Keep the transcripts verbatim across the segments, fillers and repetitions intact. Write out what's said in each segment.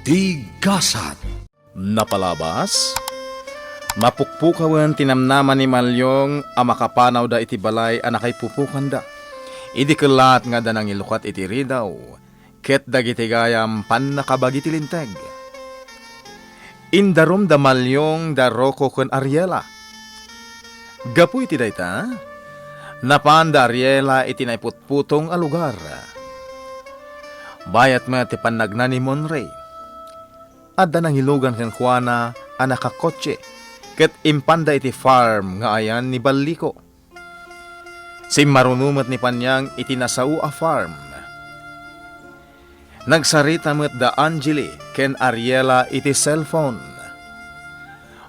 Ti gasat. Napalabas, mapukpukawen ti namnama ni Malyong a makapanawda iti balay a nakaipupukanda. Idi kellaat nga adda nangilukat iti ridaw, ket dagiti gayam pannakabagi ti linteg. Indarum da Malyong, da Rocco ken Ariela. Gapu iti dayta, napan da Ariela iti naiputputong a lugar. Bayat met ti pannagna ni Monray. Adda nangilugan kenkuana a nakakotse, ket impanda iti farm nga ayan ni Balliko. Simmaruno met ni Panyang iti nasao a farm. Nagsarita met da Angeli ken Ariela iti cellphone.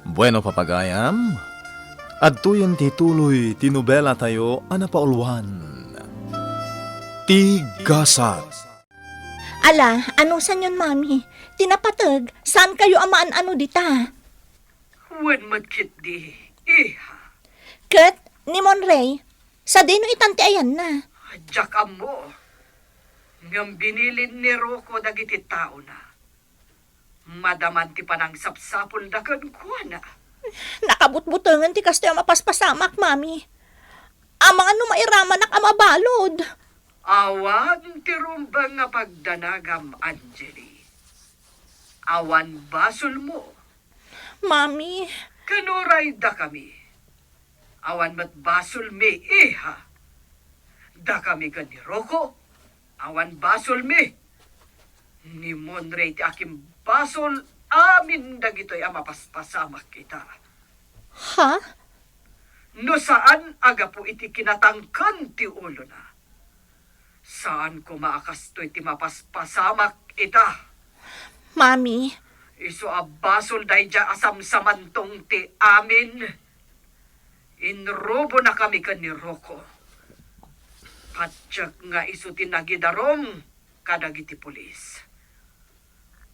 Bueno, papagayam, adtoyen ti tuloy ti nobelatayo a napauluan, Ti Gasat. Ala, anusanyon, Mami? Ti napateg, saan kayo a maan-ano dita? Wen met ketdi, iha. Ket ni Monray, sadino itan ti ayanna? Diak ammo. Ngem binilin ni Rocco dagiti taona. Madaman ti panangsapsapulda kenkuana. Nakabutbutengen ti kastoy a mapaspasamak, Mami. Amangan no mairamanak a mabalud. Awan ti rumbeng nga pagdanagam, Angeli. Awan basolmo. Mami. Ken uray dakami, awan met basolmi, iha. Dakami ken ni Rocco, awan basolmi. Ni Monray ti akimbasol amin dagitoy a mapaspasamak ita. Ha? No saan a gapu iti kinatangken ti ulona, saan koma a kastoy ti mapaspasamak ita. Mami. Isu a basol daydiay a samsamantong ti amin. Inrubonakami ken ni Rocco. Patiek nga isu ti nagidarum kadagiti pulis.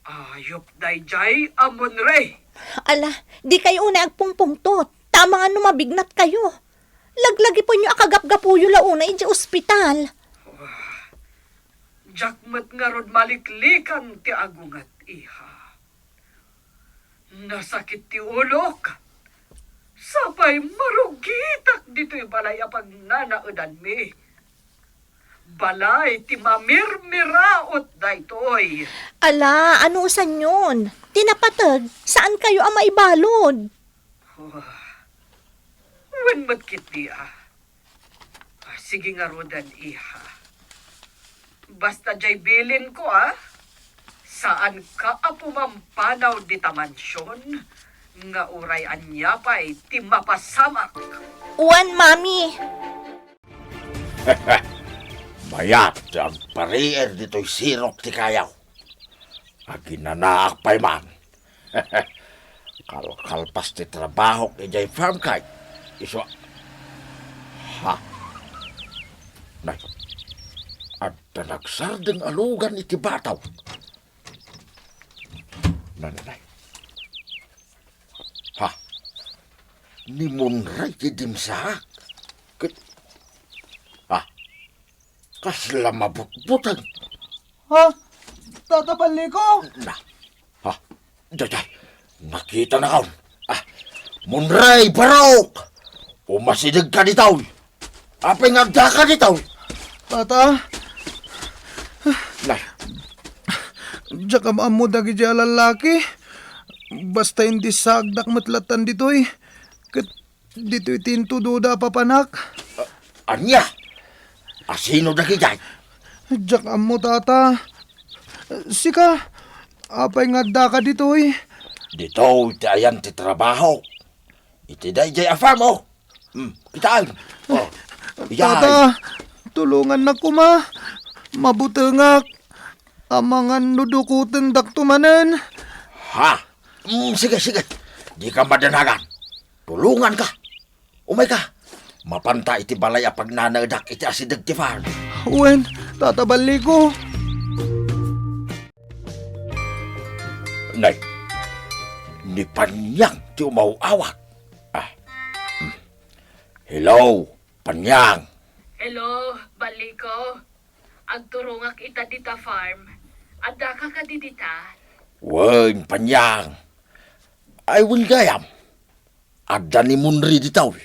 Ayup daydiay a Monray. Ala, dikay unay agpungpungtot. Ta amangan no mabignat kayo. Laglagipenyo a kagapgapuyo la unay idiay ospital. Diak met ngarud maliklikan ti agunget, iha. Nasakit ti ulok. Sapay marugitak ditoy balay a pagnanaedanmi. Balay ti mamirmiraot daytoy. Ala, anusanyon? Ti napateg, saan kayo a maibalud? Oh, wen met ketdi a. Ah, sige ngaruden, iha. Basta diay bilinko, a. Saanka a pumampanaw dita mansion nga uray ania pay ti mapasamak. Wen, Mami. Mayat ti agpariir ditoy sirok ti kayaw. Aginanaak pay man. Kalkalpas ti trabahok idiay farm kay isu a, ha? Nay, adda nagsardeng a lugan iti bataw. Nay, nay, nay. Ha? Ni Monray ti dimsaak. Ket, ha? Kasla mabutbuteng. Ha? Tata Balliko? Na. Ha? Daydiay. Nakitanakon. Ah, Monray, Barok! Umasidegka ditoy. Apay nga addaka ditoy? Tata? Nay. Diak am-ammo dagiti a lallaki. Basta indissaagdak met lattan ditoy. Ket ditoy ti intudoda a papanak. A-, ania? Asino dagidiay? Diak ammo, Tata. Sika, apay nga addaka ditoy? Ditoy ti ayan ti trabaho. Iti daydiay a farm, oh. Hmm, kitaem. Oh, iyay. Tata, tulongannak koma. Mabutengak. Amangan no dukotendakto manen. Ha? Mm, sige, sige. Dika madanagan. Tulonganka. Umayka. Mapanta iti balay a pagnanaedak iti asideg ti farm. Wen, Tata Balliko. Nay, ni Panyang ti umaw-awat. Ah. Hmm. Hello, Panyang. Hello, Balliko. Agturongak ita dita farm. Addaka kadi dita? Wen, Panyang. Ay, wen gayam. Adda ni Munri ditoy.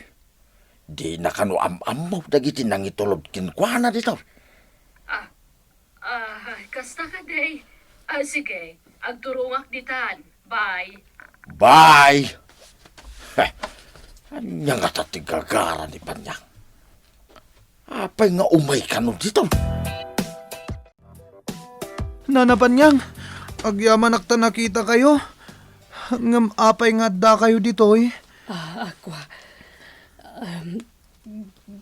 Dina kano am-ammo dagiti nangitulod kenkuana ditoy. Ah, ah, kasta kadi. Ah, sige, agturongak ditan. Bye. Bye. Heh, ania ngata ti gagara ni Panyang? Apay nga umay kano ditoy? Nana Panyang, agyamanak ta nakitakayo. Ngem apay nga addakayo ditoy? Ah, Aqua. Um,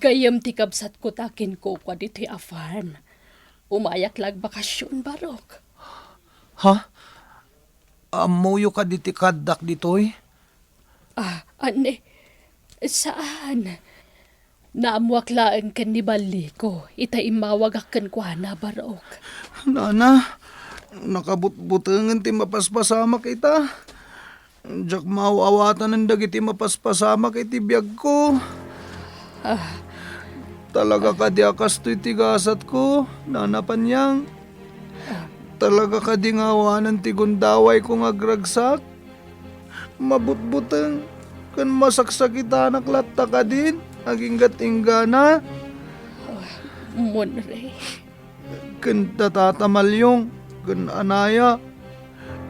gayyem ti kabsatko ta kinkukua ditoy a farm. Umayak la agbakasyon, Barok. Ha? Ammoyo kadi ti kaaddak ditoy? Ah, ani? Saan? Naammoak laeng ken ni Balliko, ita immawagak kenkuana, Barok. Nana, nakabutbutengen ti mapaspasamak ita. Diak maaw-awatanen dagiti mapaspasamak iti biagko. Ah. Talaga kadi a kastoy ti gasatko, Nana Panyang? Ah. Talaga kadi nga awanen ti gundawayko nga agragsak? Mabutbuteng ken masaksakitanak latta kadin aginggat-inggana. Munre. Ken da Tata Malyong ken Anaya,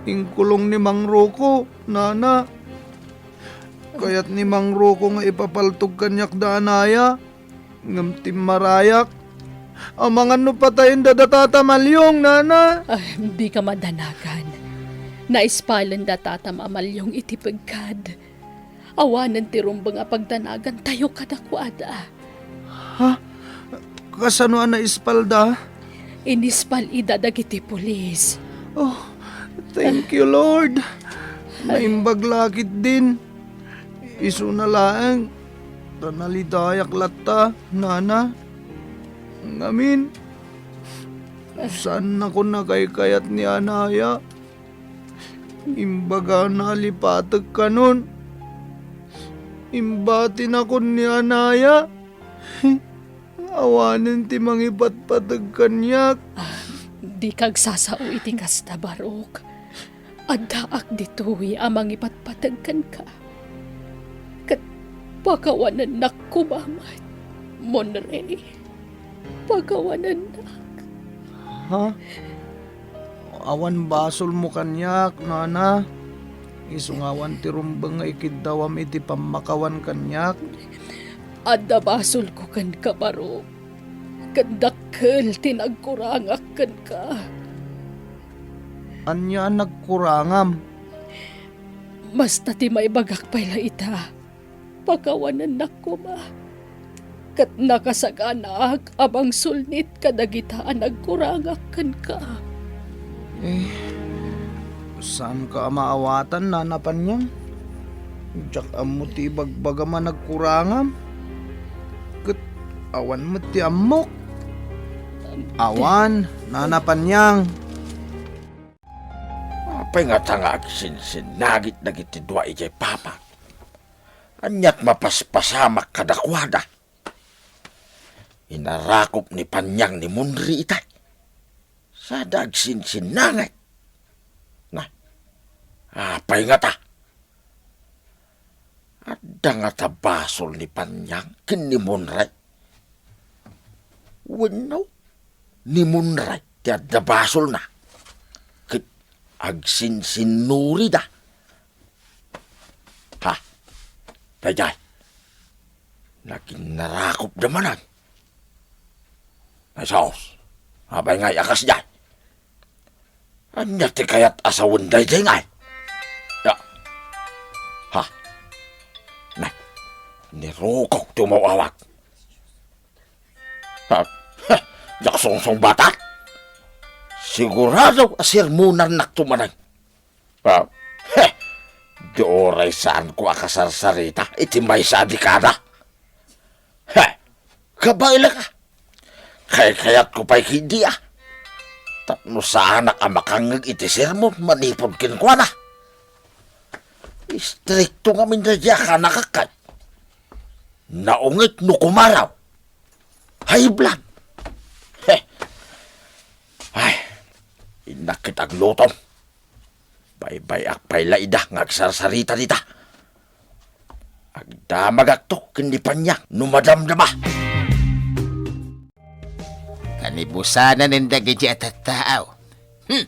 inkulong ni Mang Roko, Nana. Kayat ni Mang Roko nga ipapaltog kaniak da Anaya. Ngem timmarayak. Amangan no patayen da Tata Malyong, Nana. Ay, dika madanagan. Naispalen da Tata Malyong iti pegkad. Awanen ti rumbeng a pagdanagantayo kadakuada. Ha? Kasano a naispalda? Inispal ida dagiti pulis. Oh, thank you, Lord. Naimbag la ketdin. Isuna laeng ta nalidayak latta, Nana. Ngamin, saannakon a kaykayat ni Anaya. Imbagana a lipatek kanon. Imbatinakon ni Anaya. Awanen ti mangipatpateg kaniak. Ah, dika agsasao iti kasta, Barok. Addaak ditoy a mangipatpateg kenka. Ket pakawanennak koma met, Munre. Pakawanennak. Ha? Awan basolmo kaniak, Nana. Isu nga awan ti rumbeng nga ikiddawam iti pammakawan kaniak. Adda basolko kenka, Barok. Ket dakkel ti nagkurangak kenka. Ania a nagkurangam? Basta ti maibagak pay la ita, pakawanennak koma. Ket nakasaganaak a mangsulnit kadagita a nagkurangak kenka. Eh, saanka a maawatan, Nana Panyang? Diak ammo ti ibagbagam a nagkurangam. Ket awan met ti ammok. Awan, Nana Panyang. Apay ngata nga agsinsinnagit dagiti dua idiay papak? Ania't mapaspasamak kadakuada? Inarakop ni Panyang ni Munri itay. Sada agsinsinnangit. Na, apay ngata? Adda ngata basol ni Panyang ken ni Munri? Wenno, ni Munri ti adda basolna ket agsinsinnuridda? Ha? Daydiay, naginnarakopda manen. Ay, sus, apay ngay a kasdiay? Ania ti kayat a sawen daydiay ngay? Ya. Ha? Nay, ni Roko ti umaw-awat. Ha? Heh, diak sungsungbatak. Sigurado a sermonannakto manen. Ha? Heh, di uray saanko a kasarsarita iti maysa a dekada. Heh, kabaelka. Kaykayatko pay ketdi a tapno saanak a makangngeg iti sermon manipud kenkuana. Istrikto ngamin daydiay a kaanakak. Naungit no kumaraw. High blood. Heh. Ay, innak ket aglutom. Baybay-ak pay la ida nga agsarsarita dita. Agdamagakto ken ni Panyang no madamdama. Kanibusanan dagiti a tattao. Hmm.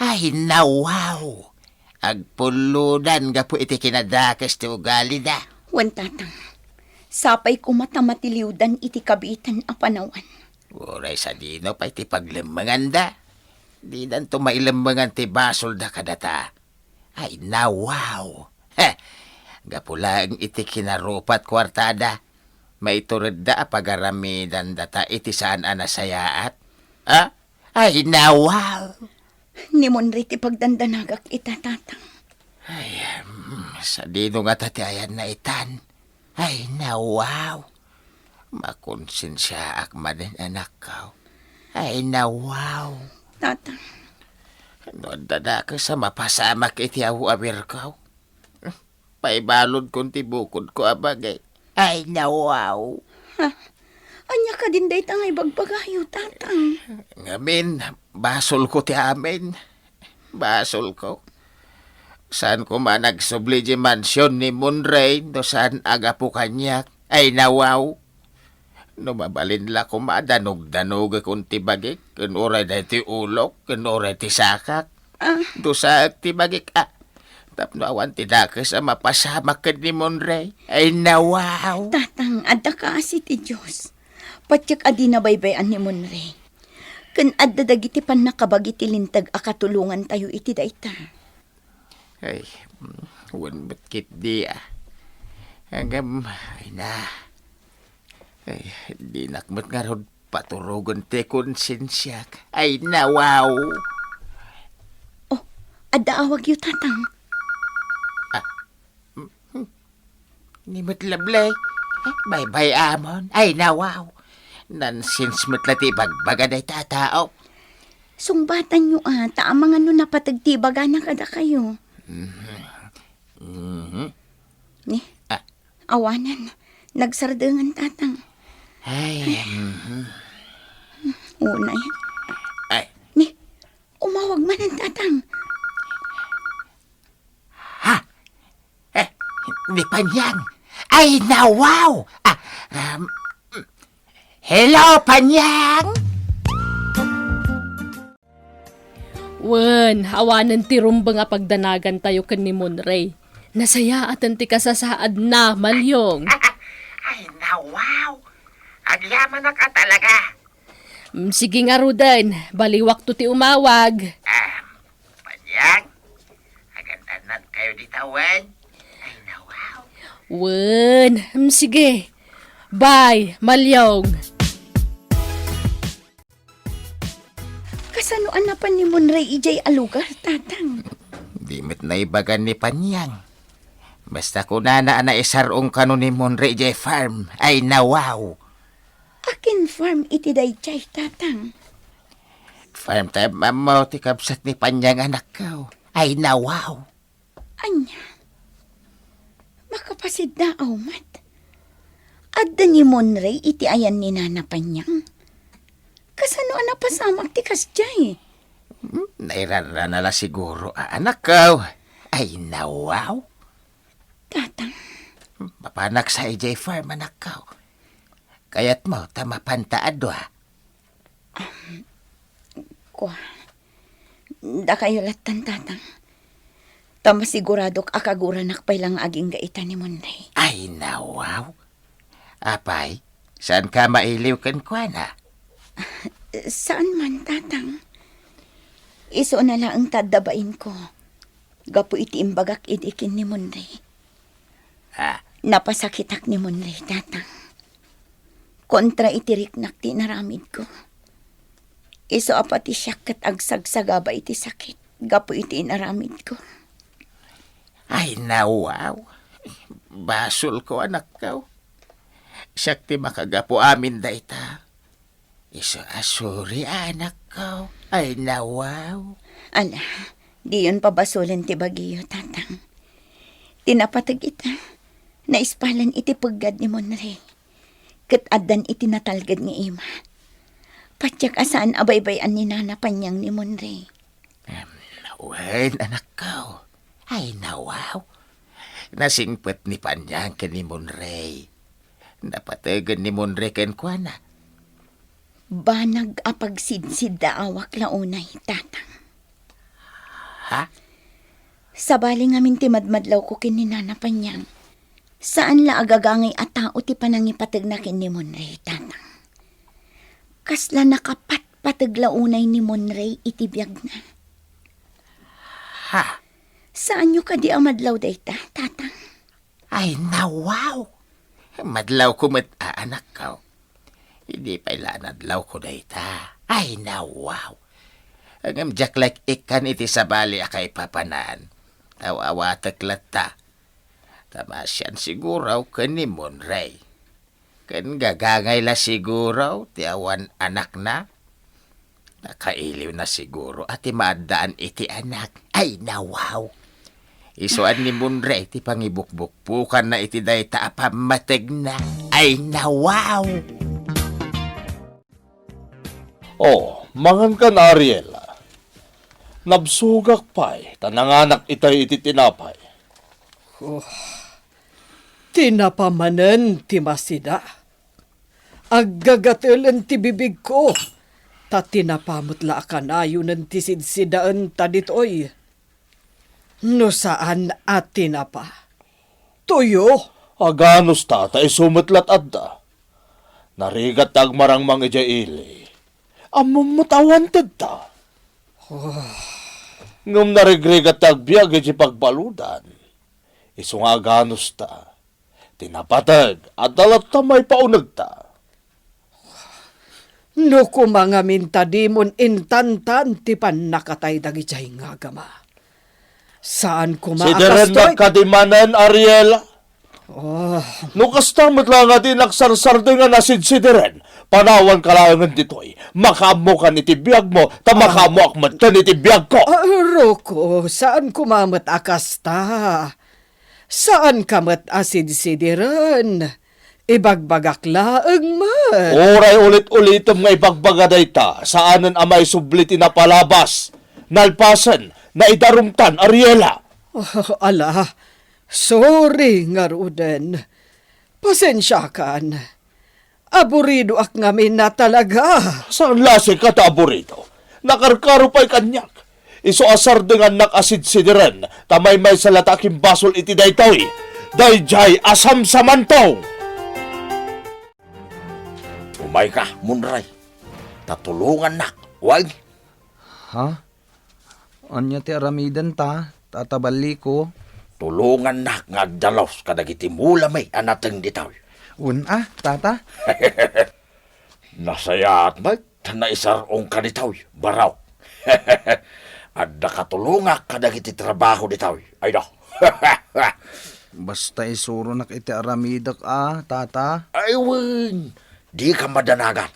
Ay, nawaw! Agpullodan gapu iti kinadakes ti ugalida. Wen, Tatang. Sapay koma ta matiliwdan iti kabiitan a panawan. Uray sadino pay ti paglemmenganda. Didanto mailemmengan ti basolda kadata. Ay, nawaw! Heh! Gapu laeng iti kinarupat kuartada, maituredda a pagaramidandata iti saan a nasayaat. Ah? Ay, nawaw! Ni Monre ti pagdandanagak ita, Tatang. Ay, mm, sadino ngata ti ayanna itan? Ay, nawaw! Makonsensiaak manen, anakko. Ay, nawaw! Tatang. No adda dakes a mapasamak iti aw-awirko, paibaludkon ti bukodko a bagi. Ay, nawaw! Ha? Ania kadin dayta nga ibagbagayo, Tatang? Ngamin, basolko ti amin. Basolko. Saan koma nagsubli di mansion ni Monre no saan a gapu kaniak. Ay, nawaw! No mabalin la koma, danogdanogekon ti bagik, ken uray daytoy ulok, ken uray ti sakak. Ah. Dusaek ti bagik, ah. Tapno awan ti dakes a mapasamak ken ni Monre. Ay, nawaw! Tatang, adda kaasi ti Dios. Patiek a dina baybay-an ni Monre. Ken adda dagiti pannakabagi ti linteg a katulongantayo iti dayta. Ay, mm, wen met ketdi, ah. Ngem, ay na. Ay, dinak met ngarud paturogen ti konsensiak. Ay, nawaw! Oh, adda awagyo, Tatang. Ah, mm, mm. Ni met Lovely. Eh, baybay-amon. Ay, nawaw! Nonsense met la ti ibagbaga dayta a tao. Sungbatanyo, a, ta amangan no napateg ti ibagana kadakayo. Mhm. Mhm. Ni? Ah. Awanen, nagsardengen, Tatang. Ay, mhm. Unay. Ay. Ni, umawag manen, Tatang. Ha? Eh, ni Panyang? Ay, nawaw! Ah, um, hello, Panyang! Wen, awanen ti rumbeng a pagdanagantayo ken ni Monre. Nasayaaten ti kasasaadna, Malyong. Ay, nawaw! Agyamanak a talaga. Mm, sige ngaruden, baliwakto ti umawag. Ah, Panyang, agan-annat kayo dita wen? Ay, nawaw. Wen, mm, sige. Bye, Malyong. Kasano a napan ni Monre idiay a lugar, Tatang? Di met naibagan ni Panyang. Basta kunana a naisar-ong kano ni Monre idiay farm. Ay, nawaw! Akin farm iti daydiay, Tatang? Farm ti ammo ti kabsat ni Panyang, anakko. Ay, nawaw! Ania? Makapasidda awmat. Adda ni Monre iti ayan ni Nana Panyang? Kasano a napasamak ti kasdiay? Hmm, nairarana la siguro a, anakko. Ay, nawaw. Tatang. Mapanak sa idiay farm, anakko. Kayatmo ta mapanta a dua? Kua. Dakayo lattan, Tatang. Ta masiguradok a kaguranak pay la nga agingga ita ni Monre. Ay, nawaw. Apay, saan ka mailiw kenkuana? Saan man, Tatang. Isu na laeng ta adda bainko. Gapu iti imbagak idi ken ni Monre. Ah. Napasakitak ni Monre, Tatang. Kontra iti riknak ti inaramidko. Isu a pati siak ket agsagsagaba iti sakit gapu iti inaramidko. Ay, nawaw. Basolko, anakko. Siak ti makagapu amin dayta. Isu a suri, anakko. Ay, nawaw. Ala, diyon pabasolen ti bagiyo, Tatang. Ti napateg ita, naispalan iti peggad ni Monre. Ket addan iti natalged nga ima. Patiek a saan a baybay-an ni Nana Panyang ni Monre. Em, Wen, anakko. Ay, nawaw. Nasingpet ni Panyang ken ni Monrey. Napategen ni Monrey kenkuana. Banag a pagsidsiddaawak la unay, Tatang. Ha? Sabali ngamin ti madmadlawko ken ni Nana Panyang, saan la a gagangay a tao ti panangipategna ken ni Monrey, Tatang. Kasla nakapatpateg la unay ni Monrey iti biagna. Ha? Saanyo kadi a madlaw dayta, Tatang? Ay, nawaw! Madlawko met a, anakko. Idi pay la nadlawko dayta. Ay, nawaw! Ngem diak la ikkan iti sabali a kaipapanan. Aw-awatek latta. Ta maasian siguro ken ni Monrey. Ken gagangay la siguro ti awan anakna. Nakailiwna siguro a ti maaddaan iti anak. Ay, nawaw! Isuan ni Monrey ti pangibukbukpukanna iti dayta a pammategna. Ay, nawaw! Oh, mangankan, Ariela. Nabsogak pay, ta nanganak itay iti tinapay. Oh, tinapa manen ti masida. Aggagatelen ti bibigko, ta tinapa met la a kanayonen ti sidsidaenta ditoy. No saan a tinapa, tuyo. Aganos ta, ta isu met lat adda. Narigat ta agmarangmang idiay ili. Ammom met a wantedta. Oh. Ngem narigrigat ta agbiag iti pagbaludan. Isu nga aganos ta. Ti napateg, adda latta maipaunegta. No koma ngamin ta dimon intantan ti pannakatay dagijay nga agama. Saan koma a kastoy. Sidirennak kadi manen, Ariela. Oh. No kasta met la nga di nagsarsardeng a nasidsidiren, panawanka laengen ditoy. Makaammokan iti biagmo, ta makaammoak metten iti biagko. Ah, Rocco, saan koma met a kasta. Saanka met a sidsidiren. Ibagbagak laeng met. Uray ulit-ulitem nga ibagbaga dayta, saanen a maisubli ti napalabas. Nalpasen, naidarumtan, Ariela. Oh, ala, sorry ngaruden. Pasensiakan. Aburidoak ngamin a talaga. Saan la sika ta aburido? Nakarkaro pay kaniak. Isu a sardengannak a sidsidiren, ta maymaysa latta a kimbasol iti daytoy. Daydiay a samsamantong! Umayka, Monrey, ta tulongannak, wen? Ha? Ania ti aramidenta, Tata Balliko? Tulongannak nga agdalus kadagiti mulami a nateng ditoy. Wen a, Tata? Nasayaat met ta naisar-ongka ditoy, Barok. Adda katulongak kadagiti trabaho ditoy. Ay, da. Basta isuronak iti aramidek a, Tata. Ay, wen. Dika madanagan.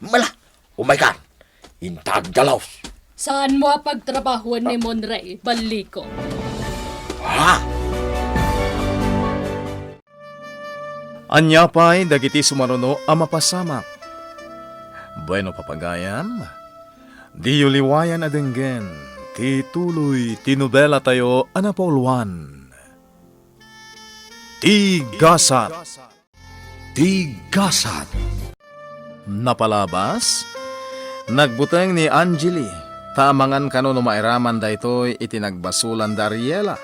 Mala, umaykan. Inta agdalus. Saanmo a pagtrabahoen ni Monrey, Balliko. Ha? Ania pay dagiti sumaruno a mapasamak? Bueno, papagayam, diyo liwayan a denggen ti tuloy ti nobelatayo a napauluan, Ti Gasat. Ti Gasat. Napalabas, nagbuteng ni Angeli, ta amangan kano no mairaman daytoy iti nagbasolan da Ariela.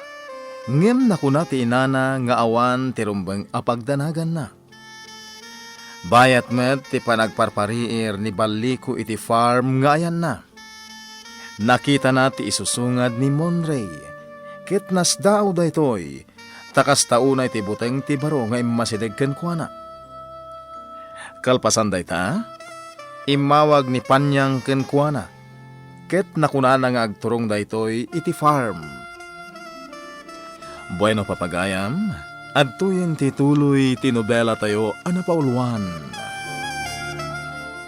Ngem nakuna ti inana nga awan ti rumbeng a pagdanaganna. Bayat met ti panagparpariir ni Balliko iti farm nga ayanna. Nakitana ti isusungad ni Monrey, ket nasdaaw daytoy, ta kasta unay ti buteng ti baro nga immasideg kenkuana. Kalpasan dayta, immawag ni Panyang kenkuana, ket nakunana nga agturong daytoy iti farm. Bueno, papagayam, adtoyen ti tuloy ti nobelatayo a napauluan,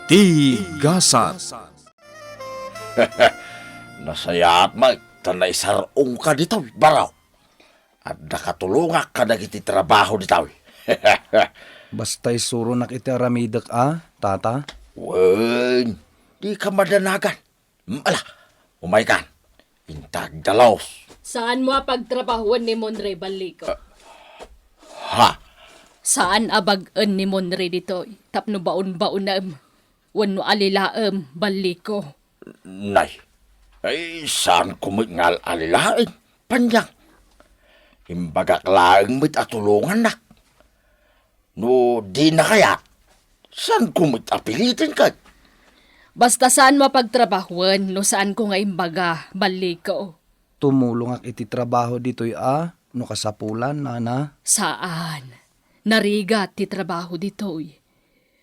Ti Gasat. Nasayaat met ta naisar-ongka ditoy, Barok. Adda katulongak kadagiti trabaho ditoy. Basta isuronak iti aramidek a, Tata. Wen, dika madanagan. Ala, umaykan. Inta agdalus. Saanmo a pagtrabahoen ni Monre, balliko. Ah, ha? Saan a bag-en ni Monre ditoy tapno baon-baonem wenno alilaem, balliko. Nay, ay, saanko met nga al-alilaen, Panyang. Imbagak laeng met a tulongannak. No dina kayat, saanko met a piliten ket. Basta saanmo a pagtrabahoen no saanko nga imbaga, balliko. Tumulongak iti trabaho ditoy a no kasapulan, nana. Saan. Narigat ti trabaho ditoy.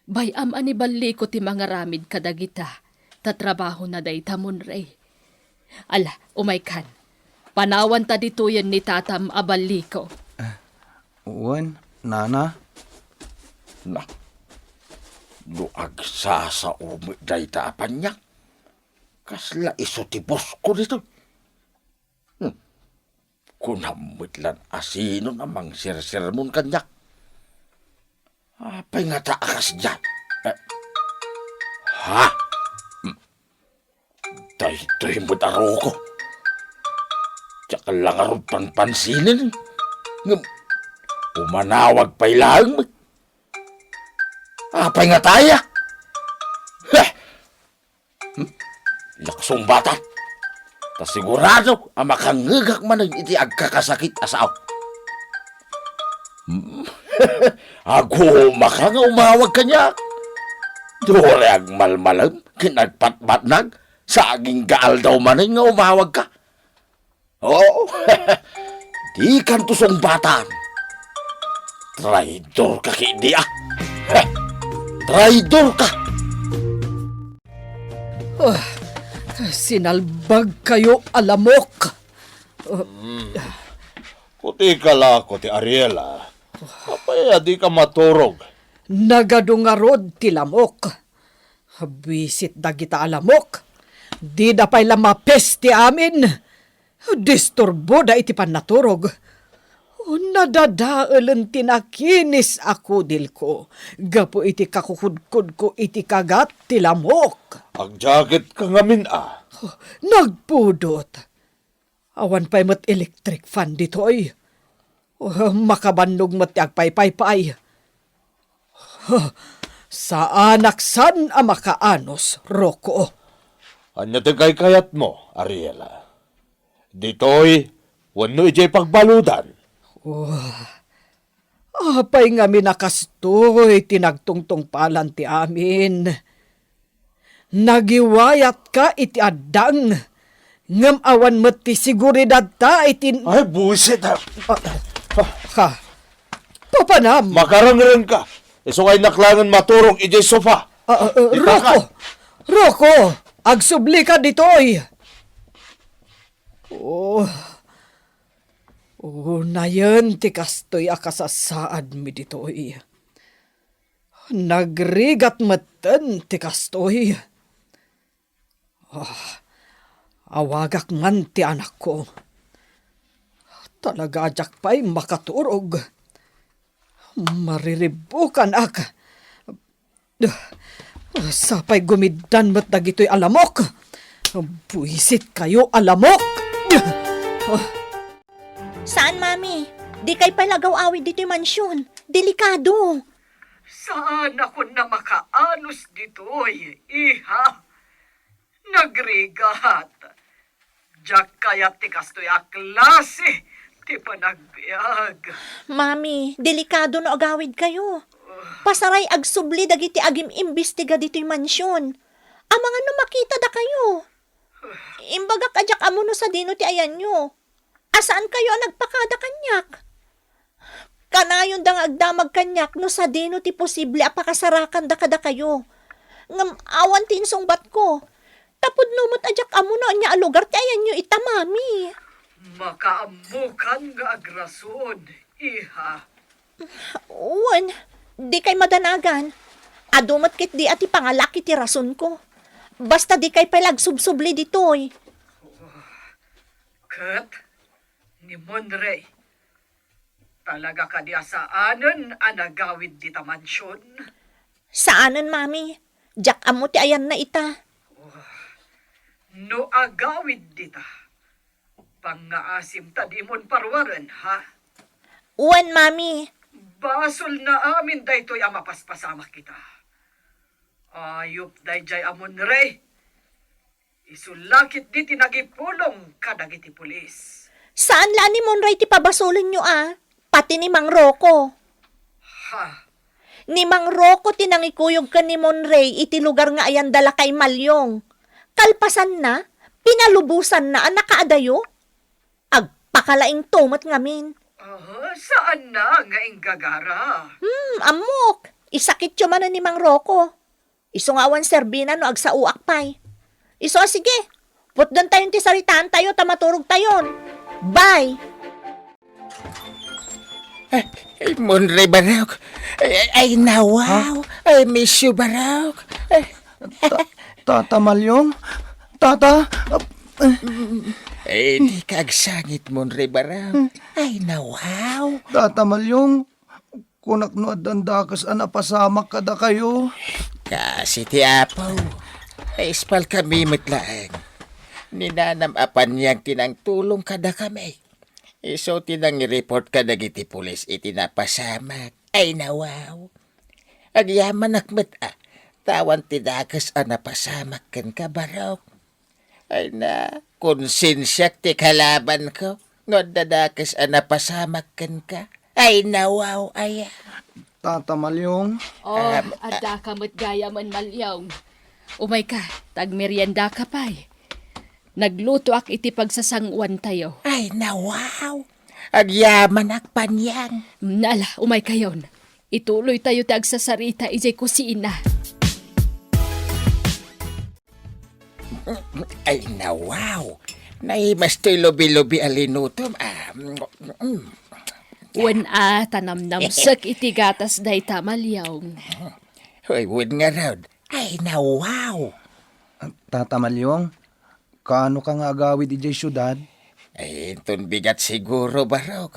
Bay-am a ni balliko ti mangaramid kadagita, ta trabahona dayta, Monre. Ala, umaykan. Panawanta ditoyen ni tatam a balliko. Ah, wen, nana. Na, no agsasao met dayta a Panyang, kasla isu ti bosko ditoy. Hmm. Kunam met lan a sinon a mangsersermon kaniak. Apay ngata a kasdiay? Eh, ha? Hmm. Daytoy met a Rocco. Diak la ngarud panpansinen. Ngem, umanawag pay laeng met. Apay ngata aya? Heh! Hmm? Diak sungbatan. Ta sigurado a makangngegak manen iti agkakasakit a sao. Hmm? Agumaka nga umawag kaniak. Duri agmalmalem ken agpatpatnag sa agingga aldaw manen nga umawagka. Oh, dikanto sungbatan. Traidorka ketdi, a. Traidorka! Ah, sinalbagkayo a lamok. Ah. Hmm. Kutika la, Kuti Ariela. Apay a dika maturog? Nagadu ngarud ti lamok. Buisit dagita a lamok. Dida pay la mapes ti amin. Disturboda iti pannaturog. Nadadaelen ti nakinis a kudilko gapu iti kakukudkodko iti kagat ti lamok. Agjaketka ngamin a. Nagpudot. Awan pay met electric fan ditoy. Oh, makabannog met ti agpaypaypay. Huh, saanak saan a makaanus, Rocco. Ania ti kaykayatmo, Ariela? Ditoy wenno idiay pagbaludan? Oh, apay ngamin a kastoy ti nagtungtungpalan ti amin? Nagiwayatka iti addang, ngem awan met ti seguridadta iti... Ay, buset, ha? Ah, ha? Papanam? Makarengrengka. Isu nga innak laengen maturog idiay sofa. Ah, ah, ah, Rocco! Rocco! Agsublika ditoy! Oh. Unayen ti kastoy a kasasaadmi ditoy. Nagrigat metten ti kastoy. Ah, awagak man ti anakko. Talaga a diak pay makaturog. Mariribukanak. Sapay gumiddan met dagitoy a lamok. Buisit kayo a lamok. Saan, Mami. Dikay pay la agaw-awid ditoy mansion. Delikado. Saan a kunam a makaanus ditoy, iha. Nagrigat. Diak kayat ti kastoy a klase ti panagbiag. Mami, delikado no agawidkayo. Pasaray agsubli dagiti agim-imbestiga ditoy mansion. Amangan no makitada kayo. Imbagak a diak ammo no sadino ti ayanyo. A saankayo a nagpakada kaniak? Kanayonda nga agdamag kaniak no sadino ti posible a pakasarakanda kadakayo. Ngem awan ti insungbatko. Ta pudno met a diak ammo no ania a lugar ti ayanyo ita, Mami. Makaammokan nga agrason, iha. Wen, dikay madanagan. Adu met ketdi a ti pangalak iti rasonko. Basta dikay pay la agsubsubli ditoy. Ket ni Monrey, talaga kadi a saanen a nagawid dita mansion? Saanen, Mami. Diak ammo ti ayanna ita. No agawid dita, Pangngaasim ta dimon paruaren, ha? Wen, Mami. Basolna amin daytoy a mapaspasamak kita. Ayup daydiay a Monrey. Isu la ketdi ti nangipulong kadagiti pulis. Saan la a ni Monrey ti pabasolenyo a, pati ni Mang Rocco. Ha? Ni Mang Rocco ti nangikuyog ken ni Monrey iti lugar nga ayanda la kay Malyong. Kalpasanna, pinalubosanna a nakaadayo. Agpakalaingto met ngamin. Aha, saanna nga inggagara? Hmm, ammok. Isakityo manen ni Mang Rocco. Isu nga awan serbina no agsaoak pay. Isu a sige, putdentayon ti saritaantayo ta maturogtayon. Bye! Ay, ay, Monrey Barok. Ay, ay, ay, nawaw. Ha? I miss you, Barok. Ay. Ta-, Tata Malyong? Tata? Ay, di ka agsangit, Monrey Barok. Ay, nawaw. Tata Malyong, kunak no addan dakes a napasamak kadakayo. Kasi ti Apo, aispal kami met laeng. Ni Nanam a Panyang ti nangtulong kadakami. Isu ti nangireport kadagiti pulis iti napasamak. Ay, nawaw. Agyamanak met a, ta awan ti dakes a napasamak kenka, Barok. Ay na, konsensiak ti kalabanko, no adda dakes a napasamak kenka. Ay, nawaw aya. Tata Malyong. Oh, ah, adda ka met gayamen, Malyong. Umay ka, tagmerienda ka pay. Naglutoak iti pagsasanguantayo. Ay, nawaw. Agyamanak, Panyang. Nala, umay kayon. Ituloy tayo ti agsasarita idiay kusina. Ay, nawaw. Naimas toy lubi-lubi a linutom. Ah, mm. Wen a, ta namnamsek iti gatas dayta, Malyong. Hoy, wen ngarud. Ay, nawaw. Tata Malyong, kaano ka nga agawid idiay siudad? Ay, inton bigat siguro, Barok.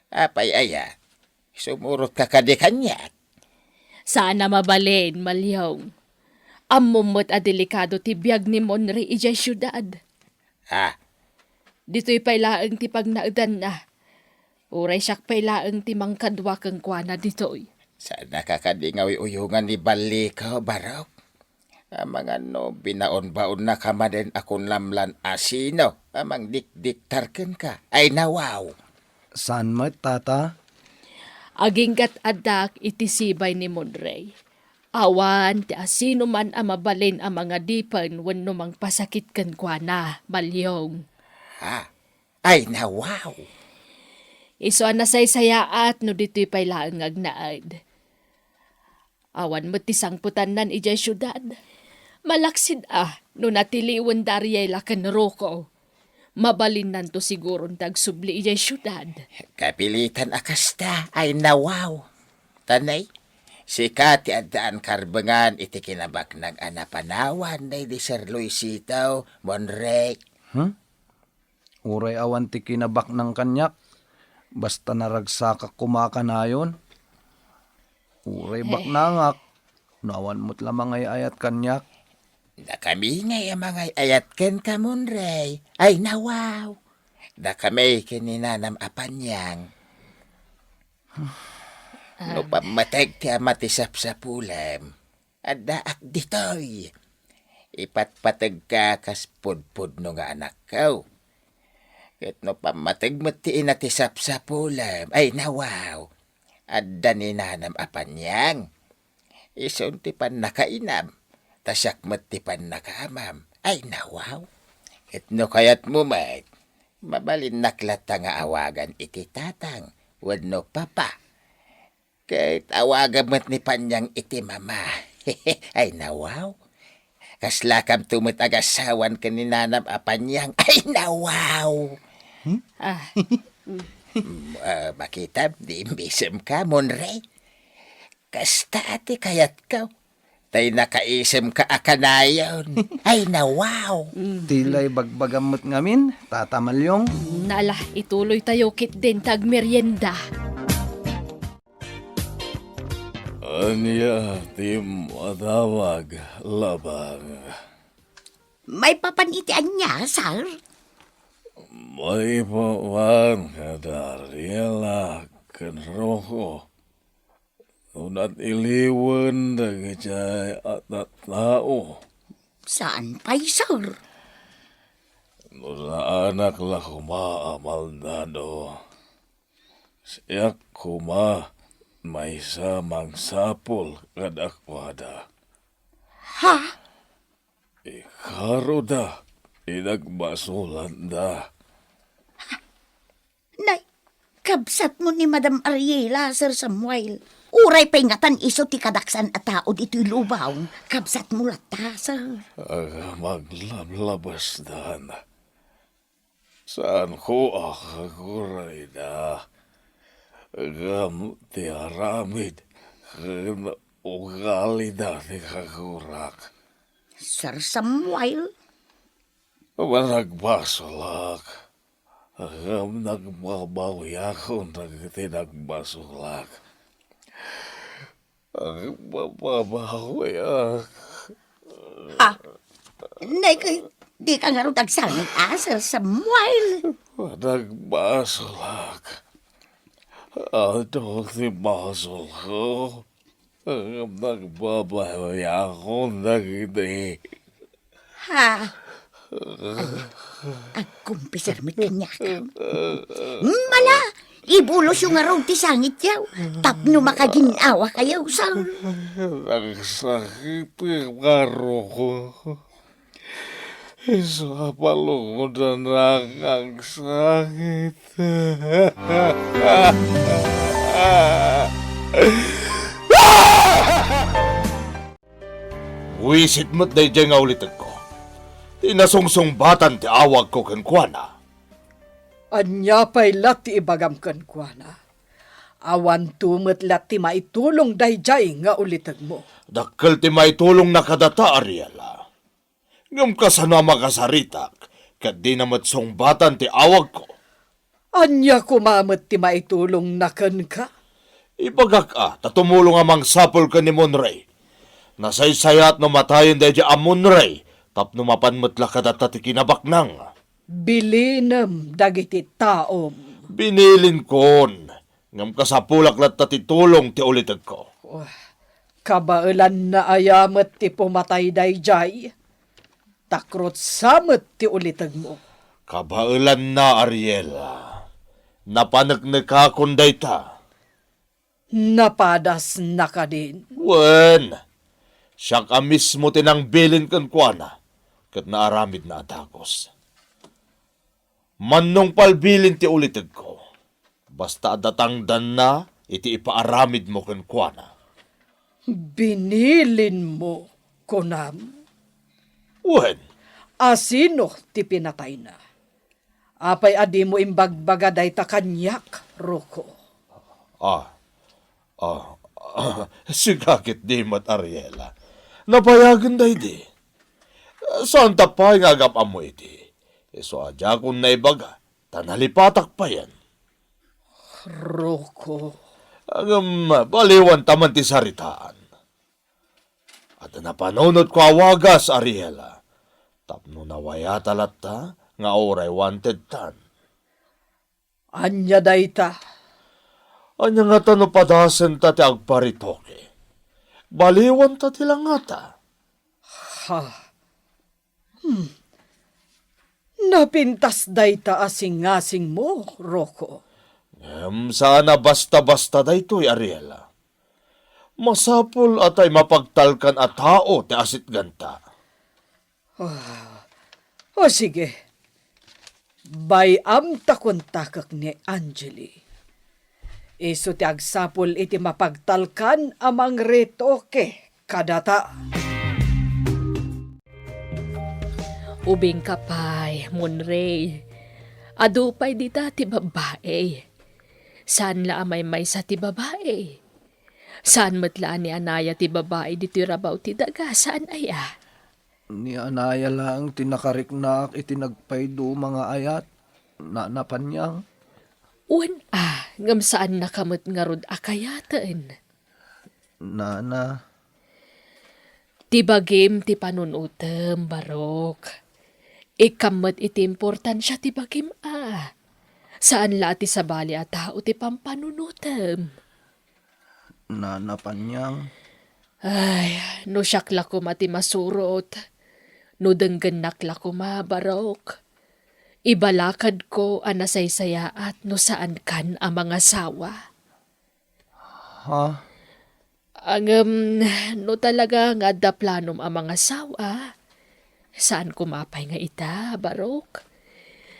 Apay aya? Sumurotka kadi kaniak? Saan a mabalin, Malyong. Ammom met a delikado ti biag ni Monrey idiay siudad. Ah. Ditoy pay laeng ti pagnaedanna. Uray siak pay laeng ti mangkadua kenkuana ditoy. Saannaka kadi nga uy-uyongan ni Balliko, Barok? Amangan no binaonbaonnaka manen a kunlamlan a sino a mangdikdiktar kenka. Ay, nawaw! Saan met, Tata? Aginggat addak iti sibay ni Monrey. Awan ti asinoman a mabalin a mangadipen wenno mangpasakit kenkuana, Malyong. Ha? Ay, nawaw! Isu a nasaysayaat no ditoy pay laeng nga agnaed. Awan met ti sangpetannan idiay siudad. Malaksid a no natiliwen da Ariela ken Rocco. Mabalinnanto siguron ti agsubli idiay siudad. Kapilitan a kasta, ay nawaw. Tanay, sika ti addaan karbengan iti kinabaknang a napanawan daydi Sir Luisito, Monrey. Hmm? Uray awan ti kinabaknang kaniak, basta naragsakak koma kanayon. Uray baknangak, no awan met la mangay-ayat kaniak. Dakami ngay a mangay-ayat kenka, Monrey. Ay, nawaw! Dakami ken ni Nanam a Panyang. No pammateg ti ama ti sapsapulem, addaak ditoy. Ipatpategka kas pudpudno nga anakko. Ket no pammateg met ti ina ti sapsapulem, ay nawaw, adda ni Nanam a Panyang. Isun ti pannakainam, ta siak met ti pannakaamam. Ay nawaw. Ket no kayatmo met, mabalinnak latta nga awagan iti tatang wenno papa. Ket awagam met ni Panyang iti mama. Ay, nawaw. Kaslakamto met agasawan ken ni Nanam a Panyang. Ay, nawaw. Hmm? Ah. Mm, ah, makitam, di imbisemka, Monrey. Kasta ti kayatko. Tay nakaisemka a kanayon. Ay, nawaw. Mm. Tilay bagbagam met ngamin, Tata Malyong. Nala, ituloy tayo ketdin ti agmerienda. Ania ti matawag, Labang? Maipapan iti ania, sir? Maipapan kada Ariela ken Rocco no natiliwen dagiti a tattao. Saan pay, sir? No saanak la koma a maldado, siak koma maysa mangsapul kadakuada. Ha? Ikaroda ti nagbasolanda. Nay, kabsatmo ni Madam Ariela, Sir Samuel. Uray pay ngatan isu ti kadaksan a tao ditoy lubong, kabsatmo latta, sir. Agam aglablabasdan. Saanko a kagurayda. Ngem ti aramid ken ugalida ti kagurak. Sir Samuel? Managbasolak, ngem nagbabawiakon dagiti nagbasolak. Agbababawiak. Ha? Nay, kay, dika ngarud agsangit, a, Sir Samuel? Nagbasolak. Adu ti basolko. Nagbabawiakon dagiti Ha? Ay, agkumpisar met kaniak. Mala, ibulosyo ngarud ti sangityo, tapno makagin-awakayo, sir. Nagsakit ti karoko. Isu a palungodan nga agsakit. Buisit met daydiay nga ulitegko. Ti nasungsungbatan ti awagko kenkuana. Ania pay la ti ibagam kenkuana? Awanto met la ti maitulong daydiay nga ulitegmo. Dakkel ti maitulongna kadata, Ariela. Ngem kasano a makasaritak ket dina met sungbatan ti awagko? Ania koma met ti maitulongna kenka? Ibagak a ta tumulong a mangsapul ken ni Monray. Nasaysayat no matayen daydiay a Monray tapno mapan met la kadata ti kinabaknang. Bilinem dagiti taom. Binilinkon, ngem kasapulak latta ti tulong ti ulitegko. Kabaelanna aya met ti pumatay daydiay? Ta krutsa met ti ulitegmo. Kabaelanna, Ariela. Napaneknekakon dayta. Napadasna kadin? Wen, siak a mismo ti nangbilin kenkuana, ket naaramidna a dagus. Mannong palbilin ti ulitegko, basta adda tangdanna iti ipaaramidmo kenkuana. Binilinmo, kunam? Wen. Asino ti pinatayna? Apay a dimo imbagbaga dayta kaniak, Rocco? Ah, ah, sika ketdi met, Ariela. Nabayagen daydi. Saanta pay nga agam-ammo idi. Isu a diakon naibaga, ta nalipatak payen. Rocco. Ngem, baliwanta man ti saritaan. Adda napanunotko a wagas, Ariela, tapno nawayata latta nga uray wantedtan. Ania dayta? Ania ngata no padasenta ti agparitoke? Baliwanta ti langata. Ha? Hmm. Napintas dayta a singasingmo, Rocco. Ngem saan a basta-basta daytoy, Ariela. Masapul a tay mapagtalkan a tao ti asitganta. Ah, o sige. Bay-am ta kontakek ni Angeli. Isu ti agsapul iti mapagtalkan a mangretoke kadata. Ubingka pay, Monray. Adu pay dita ti babbai. Saan la a maymaysa ti babai. Saan met la a ni Anaya ti babai ditoy rabaw ti daga, saan aya? Ni Anaya laeng ti nakariknaak iti nagpayduma nga ayat, Nana Panyang. Wen a, ngem saannaka met ngarud a kayaten. Nana. Ti bagim ti panunotem, Barok. Ikkam met iti importansia ti bagim a. Saan la a ti sabali a tao ti pampanunotem. Nana Panyang. Ay, no siak la koma ti masurot, no denggennak la koma, Barok, ibalakadko a nasaysayaat no saankan a mangasawa. Ha? Ngem, no talaga nga adda planom a mangasawa, saan koma pay nga ita, Barok.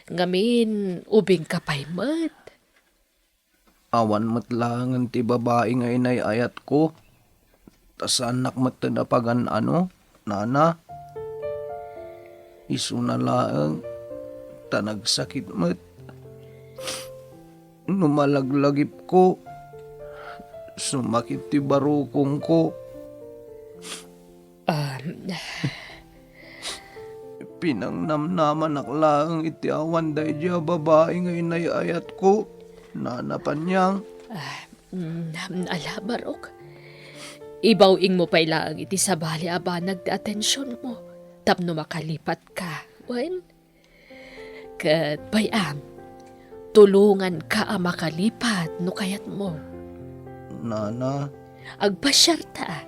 Ngamin, ubingka pay met. Awan met laengen ti babai nga inay-ayatko. Ta saannak metten a pagan-ano, nana. Isuna laeng, ta nagsakit met. No malaglagipko, sumakit ti barukongko. Ah, pinangnamnamanak laeng iti awan daydiay a babai nga inay-ayatko, Nana Panyang. Ah, mm, ala, Barok. Ibaw-ingmo pay laeng iti sabali a banag ti atensionmo tapno makalipatka. Wen? Ket bay-am, tulonganka a makalipat no kayatmo. Nana. Agpasiarta.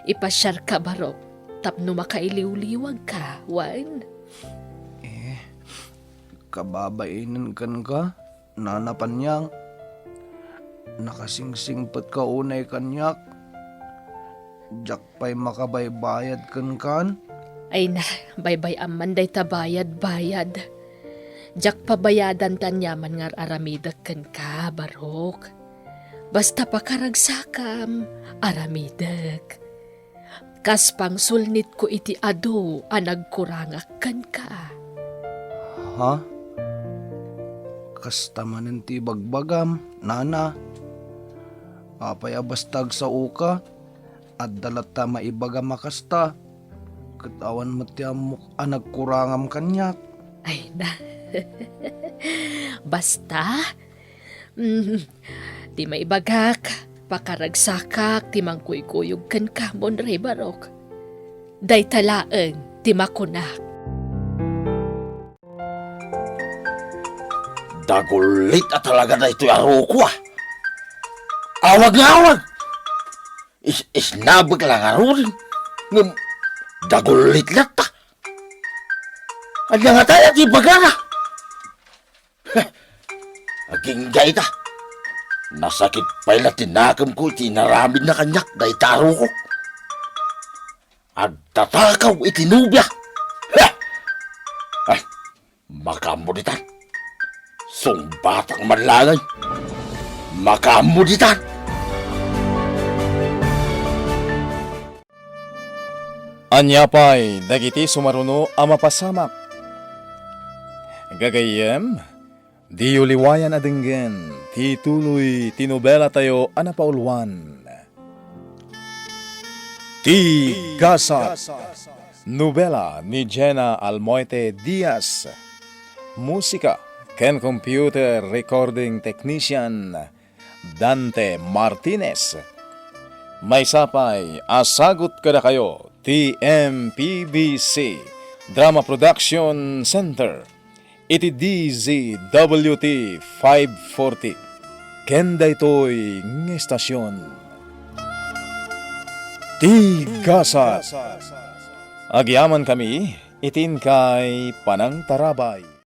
Ipasiarka, Barok, tapno makailiwliwagka, wen? Eh, kababainen kenka, Nana Panyang. Nakasingsingpetka unay kaniak. Diak pay makabaybayad kenkan? Ay na, baybay-am man dayta bayad-bayad. Diak pabayadan ti aniaman nga ar-aramidek kenka, Barok. Basta pakaragsakam, aramidek. Kas pangsulnitko iti adu a nagkurangak kenka. Ha? Kasta manen ti ibagbagam, nana. Apay a basta agsaoka? Adda latta maibagam a kasta, ket awan met ti ammok a nagkurangam kaniak. Ay na. Basta, mm, ti maibagak, pakaragsakak ti mangkuykuyog kenka, Monrey Barok. Dayta laeng ti makunak. Dagullit a talaga daytoy a ruko, a. Awag nga awag! Is-, isnabek la ngaruden, ngem dagullit latta. Ania ngata ti ibagana? Heh, agingga ita. Nasakit pay la ti nakemko iti inaramidna kaniak dayta a ruko. Agtatakaw iti nobia. Heh! Ay, makaammo ditan. Sungbatak man laeng. Makaammo ditan. Ania pay dagiti sumaruno a mapasamak? Gagayyem, diyo liwayan a denggen ti tuloy ti nobelatayo a napauluan, Ti Gasat. Nobela ni Jenna Almoite Diaz. Musika ken computer recording technician, Dante Martinez. Maysa pay a sagut kadakayo ti M P B C Drama Production Center iti D Z W T five forty. Ken daytoy nga estasion, Ti Gasat. Agyamankami iti inkay panangtarabay.